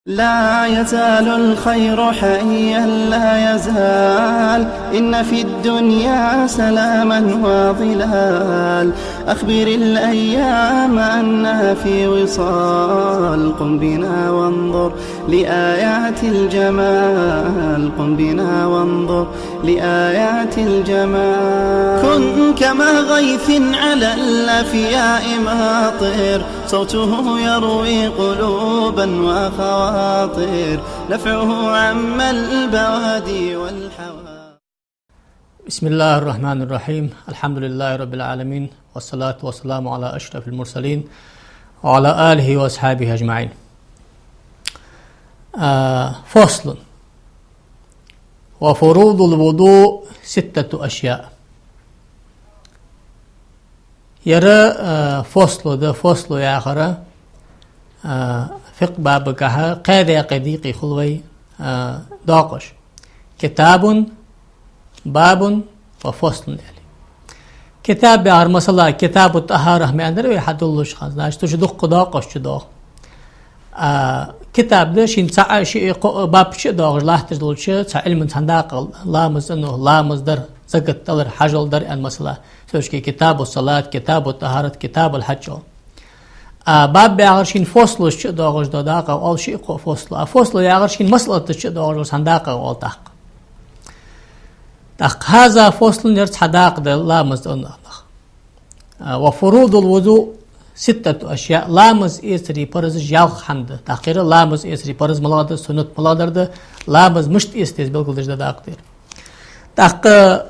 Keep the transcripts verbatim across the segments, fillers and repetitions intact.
لا يزال الخير حيا لا يزال، إن في الدنيا سلاما وظلال. أخبر الأيام أنها في وصال، قم بنا وانظر لآيات الجمال، قم بنا وانظر لآيات الجمال. كن كما غيث على الأفياء ماطر، صوته يروي قلوبا وخواطر، نفعه عم البوادي والحواضر. بسم الله الرحمن الرحيم. الحمد لله رب العالمين، والصلاة والسلام على أشرف المرسلين وعلى آله وأصحابه أجمعين. آه، فصل. وفروض الوضوء ستة أشياء. Ер, а, фослу да, фослу яхар, а, фикъхӀ бабагахьа кхаь даькъе дийкъа хул вай, а, доакъош. كتاب، باب وفصل аьле. Китаб яхар, масала, كتاب الطهارة ма аьннадар вай хьадоаллаш хана, значит, уж дуккха доакъош чудоагӀа. А, китаб да шийна цхьа а, шиъ а, кхоъ а баб чу а доагӀаш латташ долча цхьа Ӏилман цхьан дакъа, ламаз цӀенон, ламаз дар, закат далар, хьажол дар аьнна, масала. Цу чу كتاب الصلاة, كتاب الطهارة, كتاب الحج оал. А баб яхар шийна фослаш чу а доагӀаш дола дакъа оал, шиъ а, кхоъ а фослу. А фослу яхар шийна масъалаташ чу а доагӀаш дола цхьан дакъа оал тӀаккха. ТӀаккха هذا فصل, ер цхьа дакъа да ламаз цӀенонах. А, وفروض الوضوء ستة أشياء. Ламаз эцара паразаш ялх хӀама да. ТӀаккха ер ламаз эцара параз малагӀа да, суннат малагӀдар да, ламаз мишта эца деза белгалдеш дола дакъа да ер. ТӀаккха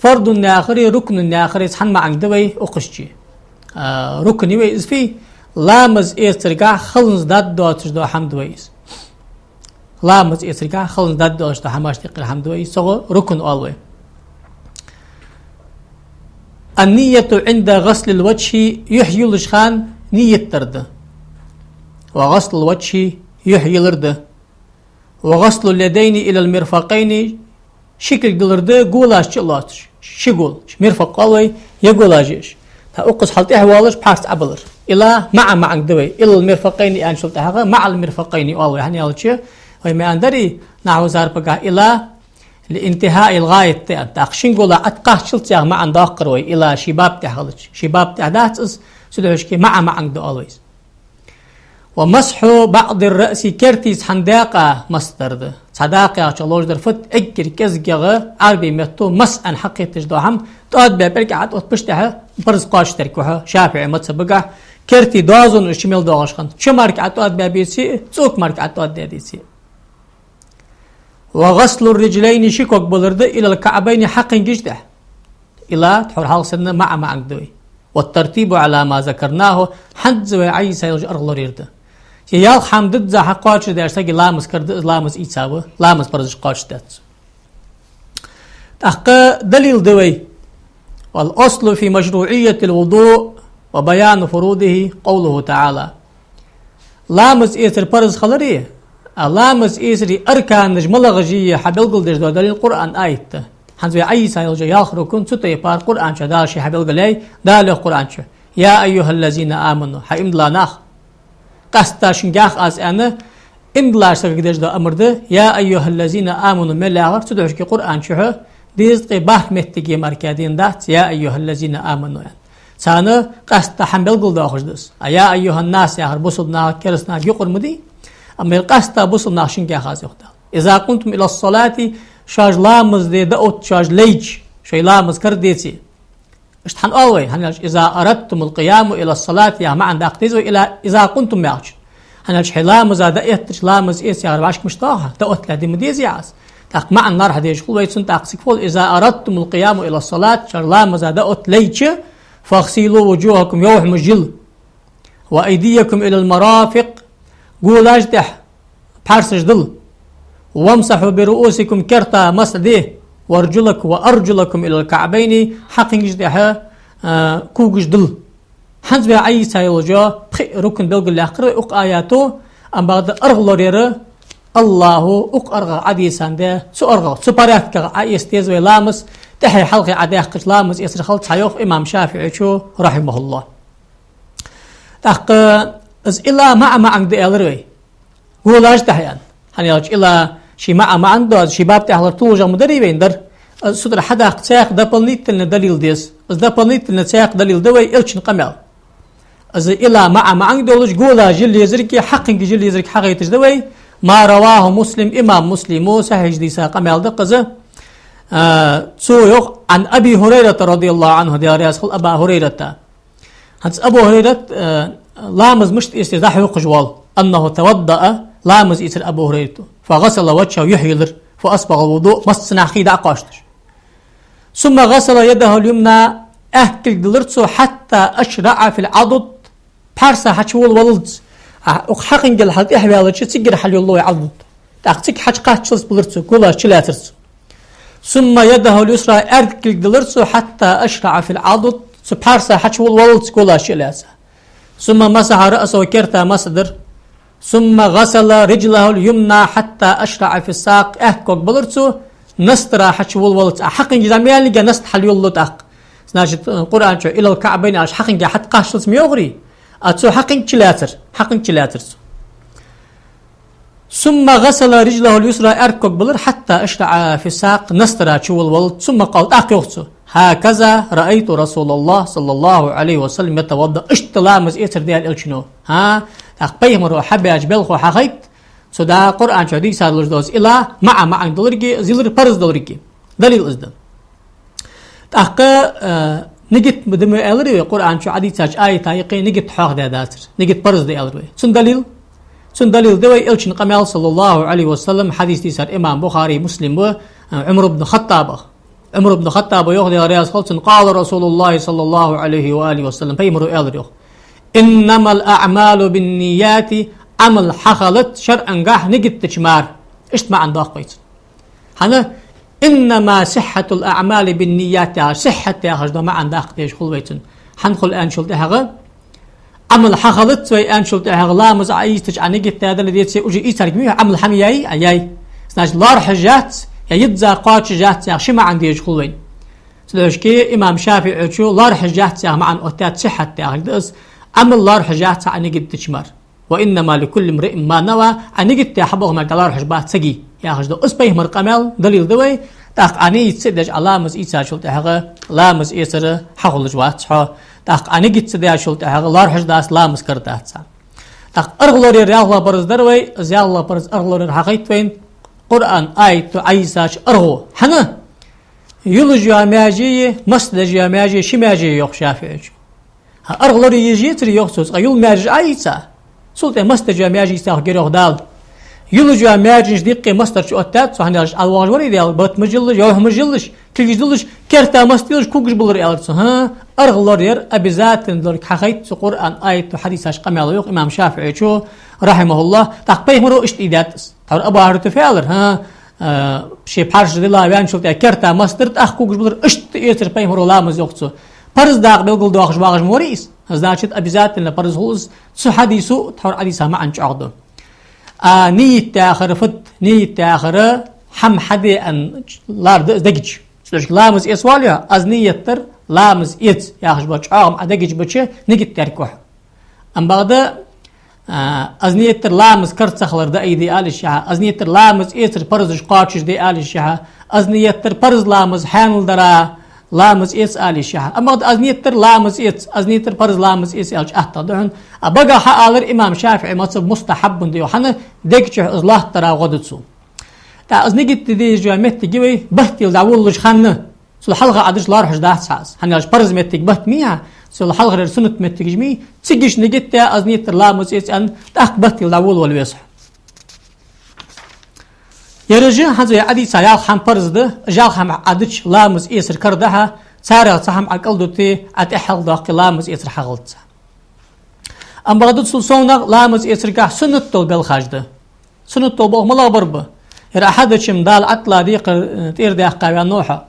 фардун яхари, рукнун яхари цхьан маӀанга да вай укхаза. А, рукн я вай из фуй, ламаз эцаргахьа хиланза даргдоацаш дола хӀама да вай из. Ламаз эцаргахьа хиланза даргдоацаш дола хӀамаш тӀехьара хӀама да вай из, цох рукн оал вай. النية عند غسل الوجه, юхь юллаш хана ният дар да. وغسل الوجه, юхь йилар да. وغسل اليدين إلى المرفقين, ши кулг дилар да, голаш чу а лоацаш. Ши гол. Мирфакъ оал вай, е голаш я уж. ТӀаккха укхаза хьалтӀехьа воалаш, пхьарс Ӏобалар. إلى مع маӀанга да вай. إلى المرفقين аьнначул тӀехьагӀа مع المرفقين оал вай. ХӀана аьлча, вай ма аьннадарий, нахьву зарпагахьа إلى لانتهاء الغاية да аьнна. ТӀаккха шин гола Ӏокхаччалца яха маӀан доаккхар вай, إلى ший баб тӀа хилча. Ший баб тӀа дац из, цудухьа шке مع маӀанга да оал вай из. ومسح بعض الرأس, керта цхьан даькъа масхь дар да. Цхьа дакъа яхачох ловш дар фуд, эггара кӀезигагӀа Ӏарбий метто масхь аьнна хьакхеташ дола хӀама, тӀоадабаь пӀелг ӀотӀаоттабеш тӀехьа параз кхоачашдергда хьона, ШафиӀий мазхӀабагахьа, керта дозон уж чу мел доагӀаш хинна, чу мара ӀотӀоадабаь беце а, цӀока мара ӀотӀоададаь деце а. وغسل الرجلين, ши ког балар да, إلى الكعبين, хьакхингаш тӀехьа. إلى тхьовра хьалха санна مع маӀанга да вай. والترتيب على ما ذكرناه, хӀанз вай Ӏайса йолча аргӀа лораяр да. Е ялх хӀама дизза хьакхоачашдаь сага ламаз карда, из ламаз ийца ва, ламаз паразаш кхоачашдаьд цо. ТӀаккха далил да вай. والأصل في مشروعية الوضوء وبيان فروضه قوله تعالى. Ламаз эцар параз хилари, а ламаз эцара арканаш малагӀаш я хьабелгалдеш дола далил Къуръан аят да. ХӀанз вай Ӏайса йолча ялх рукн, цу тайпара Къуръан чу Дала ше хьабелгалъяьй, Дала йоах Къуръан чу: يا أيها الذين آمنوا, хӀай иман дилла нах. Къаьстта шуга йоах аз аьнна, иман диллача сагага деш дола амар да, يا أيها الذين آمنوا мел яхар, цудухьа шке Къуръан чу хьа, дезткъеи бархӀ моттиге мара кхы дена дац, يا أيها الذين آمنوا аьнна. Царна къаьстта хӀама белгалдоахаш да из. А يا أيها الناس яхар бусалба наха, кераста наха юкъара ма дий. Амма ер къаьстта бусалба нах шуга йоах аз, йоах Дала. إذا قمتم إلى الصلاة, шоаш ламаза де дӀаотта шоаш лайча, шоай ламаз кара деце. Иштта хӀана оал вай? ХӀана аьлча, إذا أردتم القيام إلى الصلاة яха маӀан даккха деза вай, إلى, إذا قمتم яхачун. ХӀана аьлча, хьо ламаза дӀаэттача, ламаз эца яхар вӀашка мишта доагӀа, дӀаотта лаьдима деза яхаш. ТӀаккха маӀан лархӀа дезаш хул вай цун, тӀаккха цига фу оал: إذا أردتم القيام إلى الصلاة, шоаш ламаза дӀаотта лайча, فاغسلوا وجوهكم, йовхьамаш йила. وأيديكم إلى المرافق, голаш тӀехьа пхьарсаш дила. وامسحوا برؤوسكم, керта масхь де. وأرجلك-, وأرجلكم إلى الكعبين, хьакхингаш тӀехьа, а, когаш дила. ХӀанз вай Ӏайса йолча пхи рукн белгалъяьккхар вай укх аято, амма бакъда аргӀа лораяр АллахӀа укх аргӀах Ӏодийца да, цу аргӀах, цу порядках Ӏоэца деза вай ламаз, тӀехьеи хьалхеи Ӏодаьккхача ламаз эцар хилац, йоах имам ШафиӀийчо, رحمه الله. ТӀаккха из إلى مع маӀанга да аьлар вай. Голаш тӀехьа ян. ХӀана аьлча, إلى ший маӀан маӀан да, ший баб тӀехьалара тулжагӀ ма дарий вайна дар. Из сутара хьадаккха цхьаькха дополнительно далил деза. Из дополнительно цхьаькха далил да вай Элчан къамаьл. Из إلى маӀан маӀан долаш, голаш жил езарг, хьакхинга жил езарг хьагойташ да вай. ما رواه مسلم, имам Муслима сахьихь дийца къамаьл да-кх из. А, цо йоах, عن أبي هريرة رضي الله عنه, Даьла раьза хилва Абу Хурайрата. ХӀанз Абу Хурайрат, э, ламаз мишта эца деза дӀахьокхаш вола. أنه توضأ, ламаз эцар Абу Хурайрата. فغسل وجهه, юхь йилар. فأسبغ الوضوء, массанахьа хий дӀакхоачаш. ثم غسل يده اليمنى, аьтта кулг дилар цо, حتى أشرع في العضد, пхьарса хьачуволаваллалца. А, укх хьакхинга хьал тӀехьаваьлча, цигара хьалйолалу вай Ӏадуд. ТӀаккха цига хьачукхаччалца булар цо, голаш чулаьцар цо. ثم يده اليسرى, аьрда кулг дилар цо, حتى أشرع في العضد, цу пхьарса хьачуволаваллалца голаш чулаьца. ثم مسح رأسه, керта масхь дир. ثم غسل رجله اليمنى حتى أشرع في الساق, аьтта ког булар цо, настара хьачуволаваллалца. А хьакхинга зӀамига наста хьалйолалу тӀаккха. Значит, Къуръан чу إلى الكعبين аьлча, хьакхинга хьатӀакхаччалца ма йоахарий. А цо хьакхинга чулаьцар, хьакхинга чулаьцар цо. ثم غسل رجله اليسرى, аьрда ког булар, حتى أشرع في الساق, настара чуволаваллалца. ثم قال, тӀаккха йоах цо: هكذا رأيت رسول الله صلى الله عليه وسلم يتوضأ. Иштта ламаз эцар да аьлар Элчано. ХӀа? ТӀаккха пайхамара хьабаьча балхо хьахайт, цу да Къуръан чу дийца долаш дола إلى маӀан маӀан долга, из йилар парз долга. Далил из да. ТӀаккха, э, нигат ма де ма аьлар вай, Къуръан чу Ӏодийцача аята юкъе нигат хьоахадаь дацар. Нигат парз да аьлар вай. Цун далил? Цун далил да вай Элчан къамаьл, صلى الله عليه وسلم, хьадис дийцар имам Бухари, Муслима, э, Ӏумар ибн Хаттабах. Ӏумар ибн Хаттаба йоах, Даьла раьза хилва цунна: قال رسول الله صلى الله عليه وآله وسلم, пайхамара аьлар йоах: إنما الأعمال بالنيات, Ӏамал хьахилац шарӀангахьа нигат дича мара. Иштта маӀан доаккх вай цун. ХӀана? إنما صحة الأعمال بالنيات яхаш, сихьхьат яхаш дола маӀан даккха дезаш хул вай цун. ХӀана хул аьнначул тӀехьагӀа, Ӏамал хьахилац вай аьнначул тӀехьагӀа, ламаз Ӏоийцача Ӏа нигат даь дале, деций, уже ийцарг ма йий, Ӏамал хьа ма яьй, а яьй. Значит, лоархӀаш яц, е йизза кхоачаш яц яхаш ши маӀан дезаш хул вайна. Цудухьа имам ШафиӀийчо лоархӀаш яц яха маӀан оттадаьд, сихьхьат яхилга да из, Ӏамал лоархӀаш яц Ӏа нигат дича мара. وإنما لكل امرئ ما نوى, Ӏа нигат даь хьабоагӀа мара лоархӀаш бац цига, яхаш да. Из пайхамара къамаьл, далил да вай. ТӀаккха Ӏа нийят ца деш Ӏа ламаз ийцачул тӀехьагӀа, ламаз эцар хьахулаш вац хьо. ТӀаккха Ӏа нигат ца даьчул тӀехьагӀа лоархӀаш дац, ламаз карадац. ТӀаккха аргӀа лораяр ялхлагӀа парз дар вай, из ялхлагӀа парз, аргӀа лораяр хьахайт вайна Къуръан аято Ӏодийцача аргӀо. ХӀана? Юлаш йола маьже, масса деш йола маьже, ши маьже йоах ШафиӀийчо. ХӀа, аргӀа лорае еза яцар йоах цо, цкъа юла маьжеш Ӏоийца. Цул тӀехьа масса деш йола маьже йийца йоах герох Дала. Юлаш йола маьженаш диккъе массарча оттадаьд цо, хӀана аьлча Ӏа воагӀаш варий Даьла, бат ма жиллаш, йовхьа ма жиллаш, кулгаш диллаш, керта масхь диллаш, кугаш булар аьлар цо. ХӀа, аргӀа лораяр обязательно долга хьахайт цу Къуръан аято, хьадисашта къамаьло йоах имам ШафиӀийчо, رحمه الله, тӀаккха пайхамара иштта ийдаьд из. Тхьовра Абу Хьурайрата фу аьлар, хӀа? Э, ший пхьарш дилла ваьнначул тӀехьа керта масхь дир, тӀаккха кугаш булар, иштта эцар пайхамара ламаз йоах цо. Парз дакъа белгалдоахаш вагӀаш ма варий из. Значит, обязательно парз хул из. Цу хьадисо, тхьовра Ӏодийца маӀан чӀоагӀа да. А нийят яхар фуд, нийят яхар хӀама хьаде аьнна лар да из дега чу. Цудухьа ламаз эца воалле, аз нийят дир, ламаз эца яхаш бола чӀоагӀам Ӏа дега чу бича, нигат дергва хьо. Амма бакъда, а, аз нийят дир ламаз кара ца хилар да айде аьлча, аз нийят дир ламаз эцар парзаш кхоачаш да аьлча, аз нийят дир парз ламаз хьанал дара ламаз эца аьлча. Амма бакъда аз нийят дир ламаз эца, аз нийят дир парз ламаз эца аьлча атта да хьона. А багахьа алар имам ШафиӀий мазхӀаб мустахьаббун да йоах, хӀана дега чу из латтара гӀо да цо. ТӀаккха из нигат де дезаш йола моттиг я вай, баттал дӀаволалуш хана. Цул хьалха Ӏа дича лоархӀаш дац хьа из. ХӀана аьлча парз моттиг бат мий хьа, цул хьалхарча суннат моттигаш мий, цигача нигат де, аз нийят дир ламаз эца аьнна, тӀаккха баттал дӀаволавала веза хьо. Ераш хӀанз вай Ӏодийца ялх хӀама парз да, ялх хӀама Ӏа дича ламаз эцар кара да хьа, царех цхьа хӀама Ӏа кӀалдуте, Ӏа тӀехьа хьалхадоаккхе ламаз эцар хьахилац. Амма бакъда цул совнагӀа ламаз эцаргахьа суннат дола белхаш да. Суннат дола болх малагӀбар ба? Ер Ӏа хьадича-м Дала Ӏатла декхар, э, тӀера даьккха ваьннав хьо.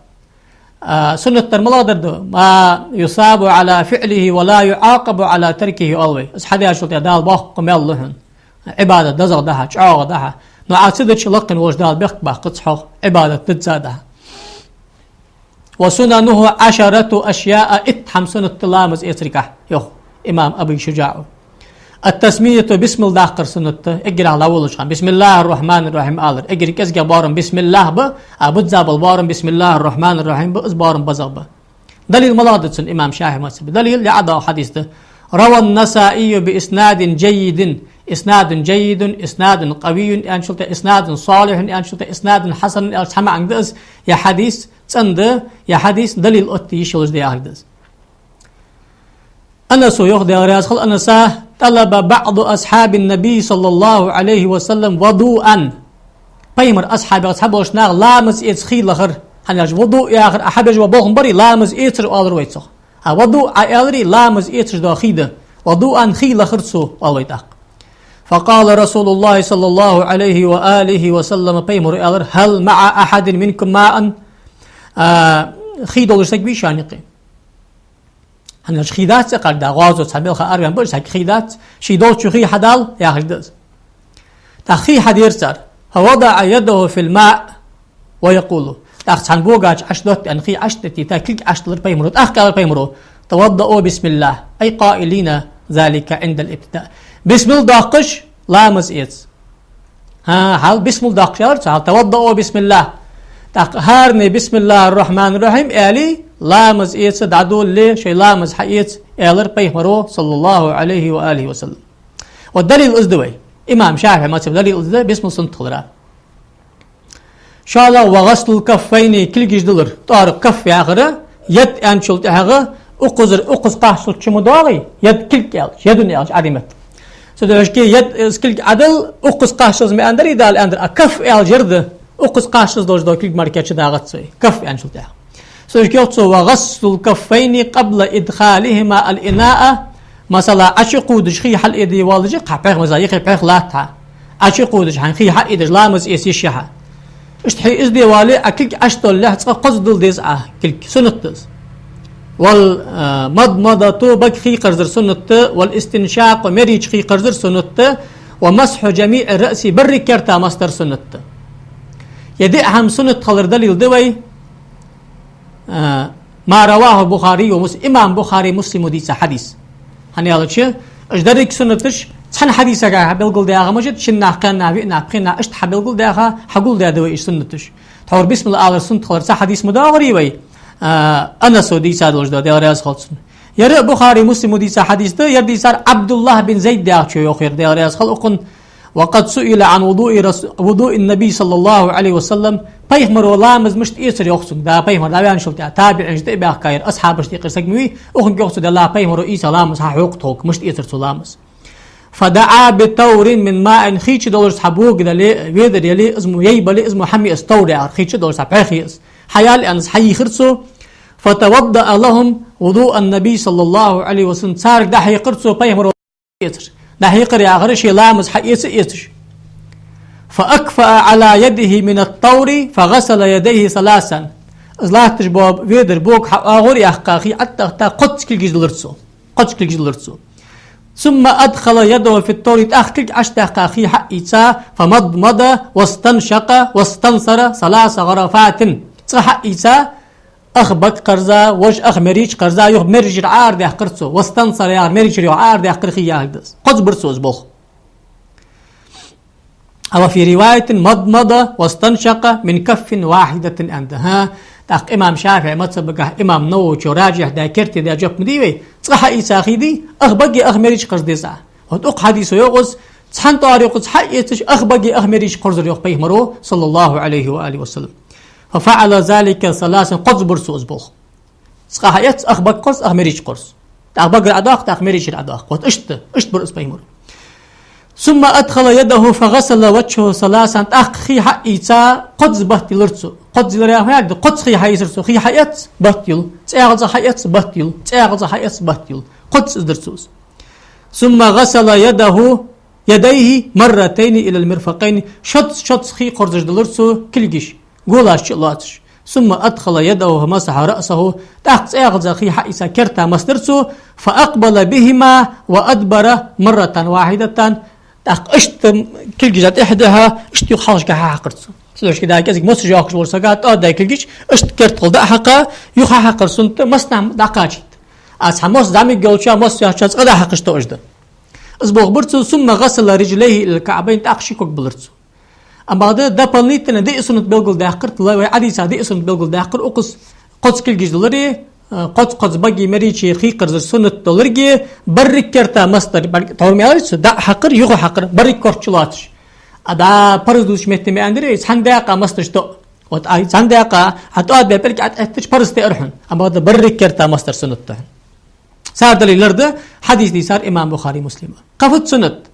А, суннат дар малагӀдар да? ما يثاب على فعله ولا يعاقب على تركه, оал вай. Из хьадаьчул тӀехьа Дала боккха маьл лу хьона. Ӏибадат дезагӀа да хьа, чӀоагӀа да хьа. Но Ӏа ца дича лакхе волча Дала бехк баккхац хьох, Ӏибадат дизза да хьа. وسننه عشرة أشياء, итт хӀама суннат да ламаз эцаргахьа, йоах имам Абу ШужаӀо. التسمية, бисмилла даккхар суннат да, эггара хьалха волаш хана. بسم الله الرحمن الرحيم алар. Эггара кӀезигагӀа боарам бисмиллахӀ ба, а бузза бола боарам بسم الله الرحمن الرحيم ба, из боарам базагӀа ба. Далил малагӀа да цун имам ШафиӀий мазхӀаба? Далил яӀ да хьадис да. رواه النسائي بإسناد جيد, إسناد جيد, إسناد قوي аьнначул тӀехьа, إسناد صحيح аьнначул тӀехьа, إسناد حسن аьлча цхьа маӀан да из, е хьадис цӀена да, е хьадис далил оттае йиш йолаш да яхар да из. Анаса йоах, Даьла раьза хилва Анаса: طلب بعض أصحاب النبي صلى الله عليه وسلم وضوءا. Пайхамара асхьабех цхьаболча наха ламаз эца хий лахар. ХӀана аьлча вуду яхар, а хьабеш ба бохам барий, ламаз эцар оалар вай цох. А вуду Ӏа аьларий, ламаз эцаш дола хий да. وضوءا, хий лахар цо, оал вай тӀаккха. فقال رسول الله صلى الله عليه وآله وسلم, пайхамара аьлар: هل مع أحد منكم ماء؟ А, хий долаш саг вий шоана юкъе? ХӀана аьлча хий дац цӀаккха да, гӀазота цхьа белха араваьнна ба, сага хий дац, ший долча хий хьадала, яхаш да из. ТӀаккха хий хьадера цар. فوضع يده في الماء ويقول. ТӀаккха цхьан богача Ӏочудотта аьнна, хий Ӏочудеттийта, кулг Ӏочудиллар пайхамара. ТӀаккха аьлар пайхамара: توضؤوا بسم الله, أي قائلين ذلك عند الابتداء. Бисмилла доаккхаш, ламаз эца. ХӀа, хьал бисмилла доаккхаш аьлар цо, хьал توضؤوا بسم الله. ТӀаккха хӀаране بسم الله الرحمن الرحيم аьле, ламаз эца, дӀадолале, шоай ламаз хьаэца, аьлар пайхамара, صلى الله عليه وآله وسلم. Вот далил из да вай. Имам ШафиӀий мазхӀаба далил из да, бисмилла суннат хилара. ШоллагӀа, وغسل الكفين, кулгаш дилар. ТӀоара каф яхар, яд аьнначул тӀехьагӀа укхазара, укхаза кхаччалца чу ма доагӀий, яд кулг аьлча, ядун аьлча Ӏарбий меттала. Цудухьа шке яд, э, кулг Ӏодилла, укхаза кхаччалца ма аьннадарий Дала, аьннадар, а каф аьлча яр да, укхаза кхаччалца долаш дола кулг мара кхы чу дагӀац вай, каф аьнначул тӀехьагӀа. Цудухьа йоах цо: وغسل الكفين قبل إدخالهما الإناء. Масала, Ӏочукхувдаш хий хьалъайде воаллаш, хьа пхьегӀа, масала, юхе пхьегӀа латт хьа. Ӏочукхувдаш хьайна хий хьаийдеш ламаз эца йиш я хьа. Иштта хьайийдеш воале, Ӏа кулг Ӏочудоллалехь, цкъа кхозза дилла деза Ӏа кулг. Суннат да из. Вал, а, мадмадату, бага хий кхарзар суннат да, вал истиншакъу, мерача хий кхарзар суннат да, ва масхьу жамиӀи раъси, берригача керта масдар суннат да. Е диъ хӀама суннат хилара далил да вай, а, ма раваху Бухари ва Мус-, имам Бухари, Муслима дийца хьадис. ХӀана аьлча, уж деррига суннаташ цхьан хьадисагахьа белгалдаьха ма жат, шиннахьа, кхаьннахьа, виънахьа, пхеннахьа, иштта хьабелгалдаьха, хьагулдаь да вай уж суннаташ. Тхьовра бисмилла алар суннат хилар цхьа хьадис ма доагӀарий вай, а, Анаса дийца долаш да, Даьла раьза хилва цунна. Ер а Бухари, Муслима дийца хьадис да, ер дийцар Ӏабдуллахь бин Зайд яхачо йоах ер, Даьла раьза хилва укхунна. وقد سئل عن وضوء رس-، وضوء النبي صلى الله عليه وسلم. Пайхамара ламаз мишта эцар йоах цунга, да, пайхамар дӀаваьнначул тӀехьагӀа, табиӀинашта тӀа а баьхка яр, асхьабашта юкъера саг ма вий, укхунга йоах цо: Даьла, пайхамара ийца ламаз хьахьокх тхога, мишта эцар цо ламаз. فدعا بتور من ماء, хий чу долаш цхьа бога дале, ведар яле, из мо яй бале, из мо хьамъе из, тавр яхар, хий чу долаш цхьа пхьегӀа я из. Хьаяла аьнна, из хьайийхар цо. فتوضأ لهم وضوء النبي صلى الله عليه وسلم. Царга дӀахьекхар цо пайхамара эцар. ДӀахьекхар яхар, ший ламаз хьаэца эцаш. فأكفأ على يده من التور فغسل يديه ثلاثا. Из латташ бола ведар, бога хьаоагӀор яьккха, хий Ӏоттахта, кхозза кулгаш диллар цо. Кхозза кулгаш диллар цо. ثم أدخل يده في التور, тӀаккха кулг Ӏочудаьккха, хий хьаийца, فمضمض واستنشق واستنثر ثلاث غرفات. Цкъа хьаийца, ах бага кхарза, вож ах мерача кхарза, юха мерачара арадаьккхар цо. واستنثر яхар, мерачара юха арадаьккхар хий яхилга да из. Кхозза бир цо из болх. وفي رواية مضمض واستنشق من كف واحدة аьннад. ХӀа, тӀаккха имам ШафиӀий мазхӀабагахьа имам Нававичо ражихь даь, керте даь жоп ма дий вай, цкъа хьаийца хий дий, ах бага, ах мерача кхарза деза. Вот укх хьадисо йоах из, цхьан тӀоара юкъаца хьаэцаш, ах бага, ах мерача кхорзар йоах пайхамара, صلى الله عليه وآله وسلم. ففعل ذلك ثلاثا, кхозза бир цо из болх. Цкъа хьаэц, ах бага кхорз, ах мерача кхорз. ТӀаккха багара Ӏодоаккх, тӀаккха мерачара Ӏодоаккх. Вот иштта, иштта бир из пайхамара. ثم أدخل يده فغسل وجهه ثلاثا, тӀаккха хий хьаийца, кхозза бат йиллар цо. Кхозза йиллар яхар фу яхилга да? Кхозза хий хьаийцар цо, хий хьаэц, бат юл, цӀагӀаза хьаэц, бат юл, цӀагӀаза хьаэц, бат юл. Кхозза из дир цо из. ثم غسل يده، يديه مرتين إلى المرفقين. Шозза, шозза хий кхорзаш диллар цо кулгаш, голаш чу а лоацаш. ثم أدخل يده فمسح رأسه. ТӀаккха цӀагӀаза хий хьаийца керта масдир цо. فأقبل بهما وأدبر مرة واحدة. ТӀаккха иштта кулгаш тӀехьа дихьа, иштта юха хьалхашка хьахьакхар цо. Цудухьа да кӀезига мос йоаккхаш волча сага тӀоадаь кулгаш, иштта керта гӀолла дӀа а хьакха, юха хьахьакхар суннат да, массанахьа дӀакхачийта. А цхьа мос зӀамига йолча, мос йоацача цкъа дӀа а хьакхаш тоъаш да. Из бохабар цо, ثم غسل رجليه إلى الكعبين, тӀаккха ши ког балар цо. Амма бакъда дополнительно диъ суннат белгалдаьккхар, тла вай хьадиса диъ суннат белгалдаьккхар, укхаза кхозза кулгаш далари, э, кхозза-кхозза багеи мерачеи хий кхарзар суннат долари, берригача керта масдар, бар-, тхьовра мел яр цо, дӀа а хьакхар, юха а хьакхар, берригача корта чу лоацаш. А дӀа парз дувцача метте ма аьннадарий, цхьан даькъа масдараш тоъ. Вот, ай, цхьан даькъа, хьа тӀоадабаь пӀелг тӀатетташ парз тӀаэра хьона. Амма бакъда берригача керта масдар суннат да хьона. Цар далил ларда, хьадис дийцар имам Бухари, Муслима. Кхы фуд суннат?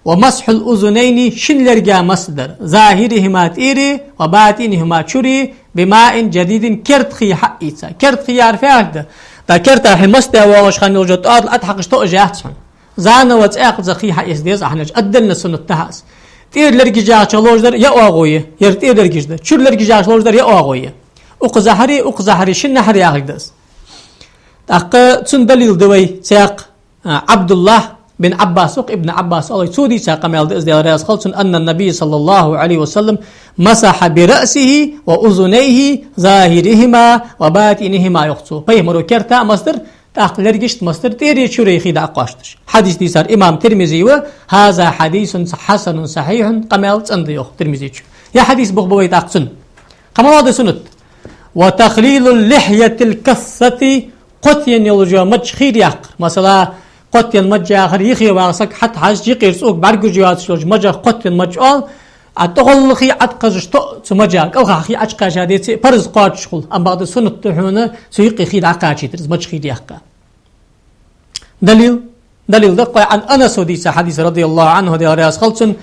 ومسح الأذنين, шин лерга масдар, ظاهرهما, тӀери, وباطنهما, чури, بماء جديد, керда хий хьаийца. Керда хий яхар фу яхилга да? ТӀаккха керта хьо масдаь воагӀаш хана йолча тӀоадал тӀа хьакхаш тоъаш яц хьона. Заново цӀаькхаза хий хьаэца деза хьона, отдельно суннат да хьа из. ТӀера лергаш яхача лождар я оагӀув я, ер тӀера лергаш да. Чура лергаш яхача лождар я оагӀув я. Укхазахьари, укхазахьари, шиннахьари яхилга да из. ТӀаккха цун далил да вай цхьаькха, а, Ӏабдуллахь бин Ӏаббас, укх Ибн Ӏаббас оал вай, цо дийца къамаьл да из, Даьла раьза хилва цунна, أن النبي صلى الله عليه وسلم مسح برأسه وأذنيه ظاهرهما وباطنهما, йоах цо. Пайхамаро керта а масдар, тӀаккха лергашта масдар, тӀереи чуреи хий дӀакхоачаш. Хьадис дийцар имам Тирмизи ва, هذا حديث حسن صحيح, къамаьл цӀена да, йоах Тирмизичо. Ер хьадис бохабу вай тӀаккха цунна. Кхы малагӀа да суннат? وتخليل اللحية الكثة, кхотъенна йолча мажа хий яккхар. Масала, кхотъенна маж яхар юхе вагӀа саг хьатӀахьежача юкъера цӀока бӀаргагуш йоацаш йолча мажах кхотъенна маж оал, а тӀагӀолла хий Ӏокхаьжача тоъ цу мажа, кӀалхахьа хий Ӏочукхаьча деце а парз кхоачаш хул, амма бакъда суннат да хьона цу юкъе хий дӀакхачийтар, из маж хий яккха. Далил? Далил да-кх вай Ӏан Анаса дийца хьадис, رضي الله عنه, Даьла раьза хилва цунна,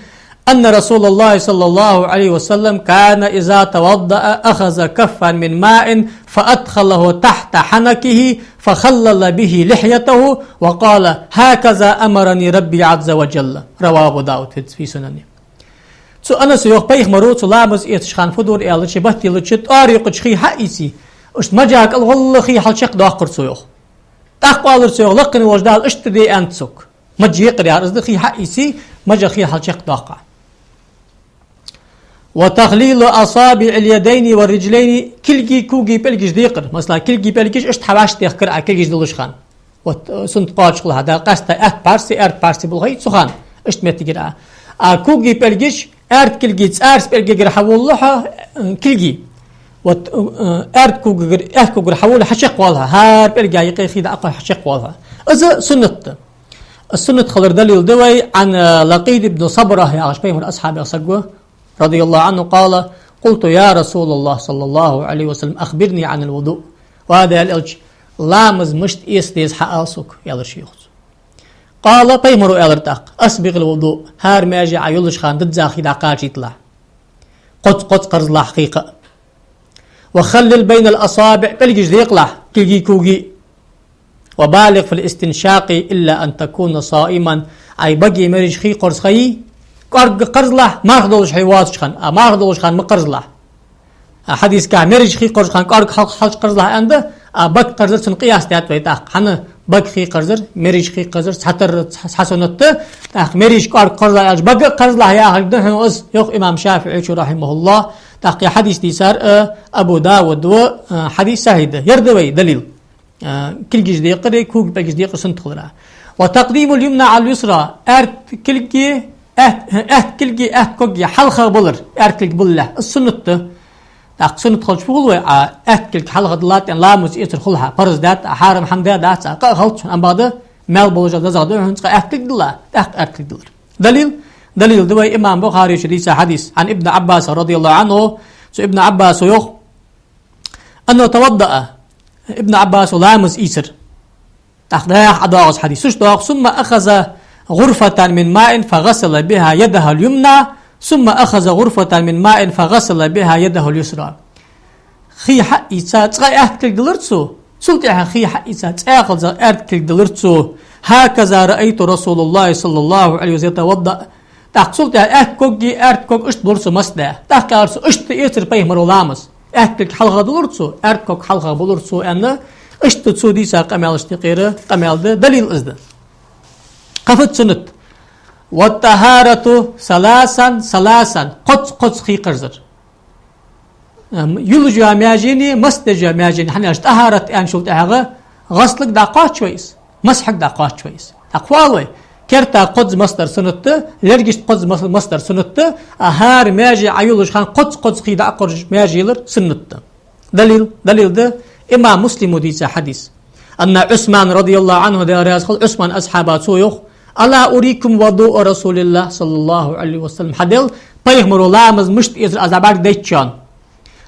أن رسول الله صلى الله عليه وسلم كان إذا توضأ أخذ كفا من ماء فأدخله تحت حنكه فخلل به لحيته وقال: هكذا أمرني ربي عز وجل. رواه أبو داود في سننه. Цу Анаса йоах, пайхамаро цо ламаз эцаш хана фу дора аьлча, батталча тӀоара юкъача хий хьаийце, иштта мажа кӀалгӀолла хий хьалчакхдоаккхар цо, йоах. ТӀаккха оалар цо, йоах: лакхе волча Дала иштта де аьннад сога. Маж екъар яхар из да, хий хьаийце, мажа хий хьалчакхдоаккх. وتخليل أصابع اليدين والرجلين, кулгий, когий пӀелгаш декъар. Масала, кулгий пӀелгаш иштта хьавӀашагӀтехкар Ӏа кулгаш дуллаш хана. Вот, э, суннат кхоачаш хул хьа, да, къаьстта аьтта пхьарс, аьрда пхьарс болх хьай цу хана, иштта моттигера Ӏа. А когий пӀелгаш, аьрда кулгий цӀарца пӀелгагара хьаволалу хьо, э, кулгий. Вот, э, аьрда когагара, аьтта когагара хьаволалу, хьачакхвоал хьо, хӀара пӀелга юкъе хий дӀакхоачаш хьачакхвоал хьо. Из суннат да. Из суннат хилара далил да вай Ӏан, э, Лакъит ибн Сабра яхаш пайхамара асхьабех саг ва, رضي الله عنه, قال: قلت: يا رسول الله صلى الله عليه وسلم، أخبرني عن الوضوء. Ва Даьла элча, ламаз мишта эца деза хьаала сога, аьлар ше, йоах цо. قال, пайхамаро аьлар тӀаккха: أسبغ الوضوء, хӀара маьже Ӏа йоллаш хана дизза хий дӀакхачийталахь. Кхозза-кхозза кхарзалахь хий кхы а. وخلل بين الأصابع, пӀелгаш декъалахь, кулгий, когий. وبالغ في الاستنشاق إلا أن تكون صائما. Ӏа багеи мерачеи хий кхорза хайи, кӀоарга кхарзалахь, марха долаш хьо воацача хана, а марха долаш хана ма кхарзалахь. А хьадисагахь мерачеи хий кхорзача хана кӀоарга хьал-, хьалчакхарзалахь аьннад, а бага кхарзар цунна къияс даьд вай тӀаккха. ХӀана бага хий кхарзар, мерачеи хий кхарзар цхьатарра цхьа, цхьа суннат да, тӀаккха мерачеи кӀоарга кхарзалахь аьлча, бага а кхарзалахь яхилга да хьона из, йоах имам ШафиӀийчо, رحمه الله. ТӀаккха ер хьадис дийцар, э, Абу Дауда ва, э, хьадис сахьихь да. Ер да вай далил. А, кулгаш декъари, когий пӀелгаш декъари суннат хилара. وتقديم اليمنى على اليسرى, аьрда кулги, аьт-, аьтта кулги аьтта коги хьалха балар, аьрда кулг балалехь, из суннат да. ТӀаккха суннат хилча фу хул вай, а, аьтта кулг хьалха диллад аьнна ламаз эцар хул хьа, парз дац, а, хьарам хӀама дац, а, къа а хилац хьона, амма бакъда маьл болаш а дезагӀа да хьона цкъа аьтта кулг дилла, тӀаккха аьрда кулг диллар. Далил? Далил да вай имам Бухарийчо дийца хьадис, عن ابن عباس رضي الله عنه, цу Ибн Ӏаббаса йоах, أنه توضأ, Ибн Ӏаббасо ламаз ийцар. ТӀаккха дӀахо Ӏодоагӏа из хьадис. Цо доагӏа: ثم أخذ غرفة من ماء فغسل بها يده اليمنى، ثم أخذ غرفة من ماء فغسل بها يده اليسرى. Хий хьаийца, цкъа аьтта кулг диллар цо, цул тӀехьагӏа хий хьаийца, цкъа кхалза аьрда кулг диллар цо. هكذا رأيت رسول الله صلى الله عليه وسلم يتوضأ. ТӀаккха цул тӀехьагӏа аьтта коги аьрда коги иштта булар цо масхь даь. ТӀаккха аьлар цо: иштта эцар пайхамаро ламаз. Аьтта кулг хьалха диллар цо, аьрда кулг хьалха булар цо, аьнна, иштта цо дийца къамаьлашта юкъера къамаьл да, далил из да. Кхы фуд суннат? والطهارة ثلاثا ثلاثا, кхозза-кхозза хий кхарзар. Ам, юллаш йола маьжени, масхь деш йола маьжени, хӀана аьлча тӀахьарат аьнначул тӀехьагӏа гӀаслага дӀакхоач вай из, масхьага дӀакхоач вай из. ТӀаккха фу оал вай? Керта кхозза масхь дар суннат да, лергашта кхозза мас-, масхь дар суннат да, а хӀара маьже Ӏа йолаш хана кхозза-кхозза хий дӀа а кхоржаш маьже йилар суннат да. Далил, далил да, имам Муслима дийца хьадис. Анна Ӏусман, радияллаху Ӏанху, Даьла раьза хилва, Ӏусман асхьаба, цо йоах: «ألا أريكم وضوء رسول الله صلى الله عليه وسلم». Хьадел, пайхамара ламаз мишта эцар аз дӀабӀаргадайт шоана.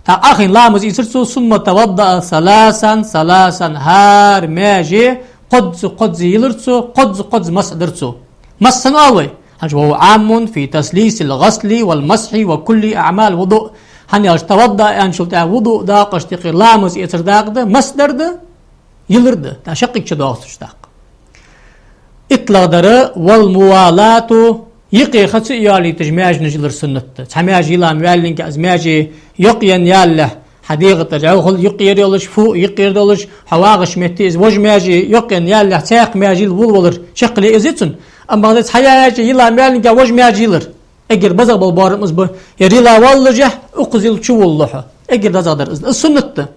ТӀаккха ахин ламаз ийцар цо, «ثم توضأ ثلاثا ثلاثا», хӀара маьже кхозза-кхозза йилар цо, кхозза-кхозза масхь дир цо. Масхь санна оал вай? ХӀанз: «وهو عام في تثليث الغسل والمسح وكل أعمال الوضوء». ХӀана аьлча, «توضأ» аьнначул тӀехьагӀа вуду дакъашта юкъера ламаз эцар дакъа да, масхь дар да, йилар да, тӀаккха шаккхе чудоагӀаш дац тӀаккха. ИттлагӀдар: «والموالاة», юкъе ха ца йоалийташ маьженаш йилар суннат да. Цхьа маьже йила ма ваьллинге, из маьже йокъаенна ялалехь, хьа дегӀа тӀара йӀовхал юкъера йолаш, фу юкъера долаш, хьо вагӀача метте из вож маьже йокъаенна ялалехь, цхьаькха маьже йила волавалар чакхъяле из я цун. Амма бакъда цхьа маьже йила ма ваьллинге вож маьже йилар, эггара безагӀа бола боарам из ба, ер йила воаллашехь, укхаза йила чуволалу хьо. Эггара дезагӀдар из. Из суннат да.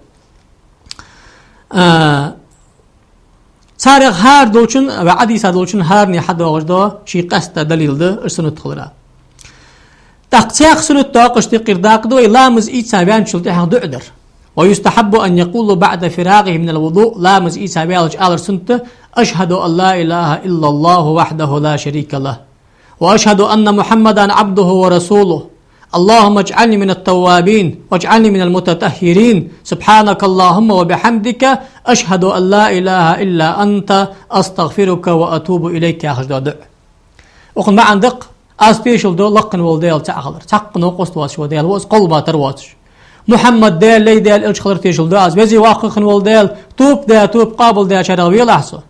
А, царех хӀара долчун, вай Ӏодийца долчун хӀаране хьадоагӀаш да ший къаьстта далил да, уж суннат хилара. ТӀаккха цхьаькха суннат дакъашта юкъера дакъа да вай ламаз ийца ваьнначул тӀехьагӀа дуӀа дар. «ويستحب أن يقول بعد فراغه من الوضوء», ламаз ийца ваьлча алар суннат да: «أشهد أن لا إله إلا الله وحده لا شريك له، وأشهد أن محمدا عبده ورسوله. اللهم اجعلني من التوابين واجعلني من المتطهرين. سبحانك اللهم وبحمدك. أشهد أن لا إله إلا أنت. أستغفرك وأتوب إليك», яхаш да дуӀа. Укхан маӀан да-кх: «Аз тешал ду лакха вола Даьла цаӀ хилар, цхьаккха новкъост воацаш вола Даьла ва из, кхоллама тара воацаш. Мухьаммад Даьла лай, Даьла элча хилар тешал ду аз. Веза-воккха хинна вола Даьла, тоба даь, тоба къоабалдаьчарех велахь со.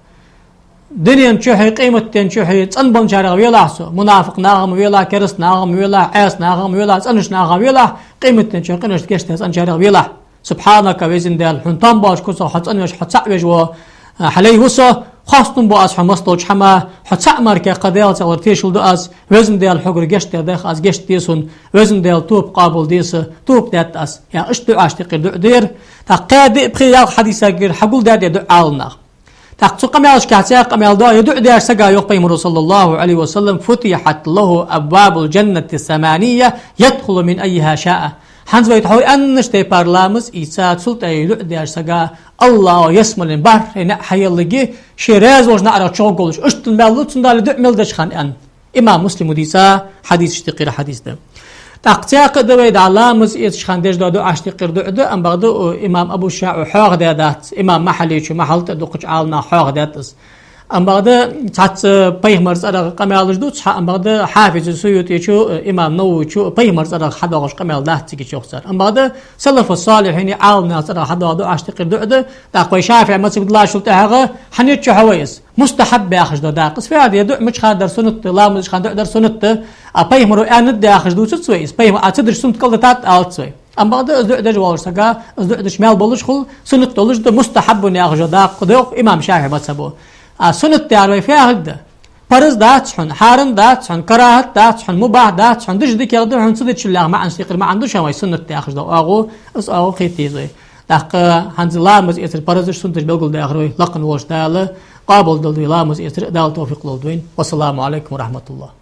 Дунен чухьи, къематден чухьи цӀенбеннарех велахь со. Мунафикъ нахах ма велахь, кераста нахах ма велахь, Ӏеса нахах ма велахь, цӀенача нахах велахь, къематден чухьи къинош гешт даь цӀенчарех велахь. Субханака, везан Даьла, хьона там боацача куцах хьо цӀенвеш, хьо цаӀ веш вола, а, хьа лай ва со, хоастам бу аз хьо массадолча хӀамах, хьо цаӀ мара кхы Даьла цӀагӀара тешал ду аз, везан Даьла, хьогара гешт даь дӀаьха аз, гешт де сона, везан Даьла, тоба къоабалде са, тоба даьд аз», яхаш, иштта дуӀашта юкъера дуӀа да ер. ТӀаккха кхаь, диъ, пхи, ялх хьадисагара хьагулдаьд ер дуӀа Ӏаламнаха. ТӀаккха цу къамаьлашка цхьаькха къамаьл да, ер дуӀа деш сага, йоах пайхамара, صلى الله عليه وسلم: «فتحت له أبواب الجنة الثمانية يدخل من أيها شاء». ХӀанз вай тхьовра аьннача тайпара ламаз ийца, цул тӀехьагӀа ер дуӀа деш сага, АллахӀа ялсмален бархӀе наӀар хьаелларгья, ше раьза волча наӀарах чугӀоргволаш. Иштта маьл лу цунна, Дала дуӀа мел деча хана, аьнна. Имам Муслима дийца хьадисашта юкъера хьадис да. ТӀаккха цхьаькха да вай дӀа ламаз эцача хана деш дола дуӀашта юкъера дуӀа да, амма бакъда, о, имам Абу ШуджаӀа хьоахадаь дац, имам Махьаллечо, Махьалла тӀа дукхача Ӏаламнаха хьоахадаьд из. Амма бакъда цхьацца пайхамара цӀерагӀа къамаьлаш дувц хьа, амма бакъда Хьафиз Суютечо, э, имам Нававечо пайхамара цӀерагӀа хьадоагӀаш къамаьл дац цига, йоах цар. Амма бакъда салафу салихьини Ӏаламнаьха цӀерагӀа хьадоагӀа дуӀашта юкъера дуӀа да, тӀаккха вай ШафиӀий мазхӀабе диллачул тӀехьагӀа Хьанифечо хьа вай из. Мустахьаб яхаш да дакъа. Из фу да, ер дуӀа мичахьара дар суннат да, ламазача хана дуӀа дар суннат да, а пайхамара аьннад яхаш дувцац вай из. Пайхамара Ӏа ца дича суннат кӀалдитад алац вай. Амма бакъда из дуӀа деш волча сага, из дуӀа дича маьл болаш хул, суннат долаш да, мустахьаббун яхаш да дакъа да, йоах имам ШафиӀий мазхӀабо. А суннат яхар вай фу яхилга да? Параз дац хьона, хьарам дац хьона, карахӀат дац хьона, мубахь дац хьона, дича дикагӀа да хьона, ца дичалехь маӀанашта юкъера маӀан да шоана вай суннат яхаш да оагӀув, из оагӀув кхетаде еза вай. ТӀаккха хӀанз ламаз эцара паразаш, суннаташ белгалдаьхар вай, лакха волча Дала къоабалдолда вай ламаз эцар, Дала товфикъ лолда вайна. والسلام عليكم ورحمة الله.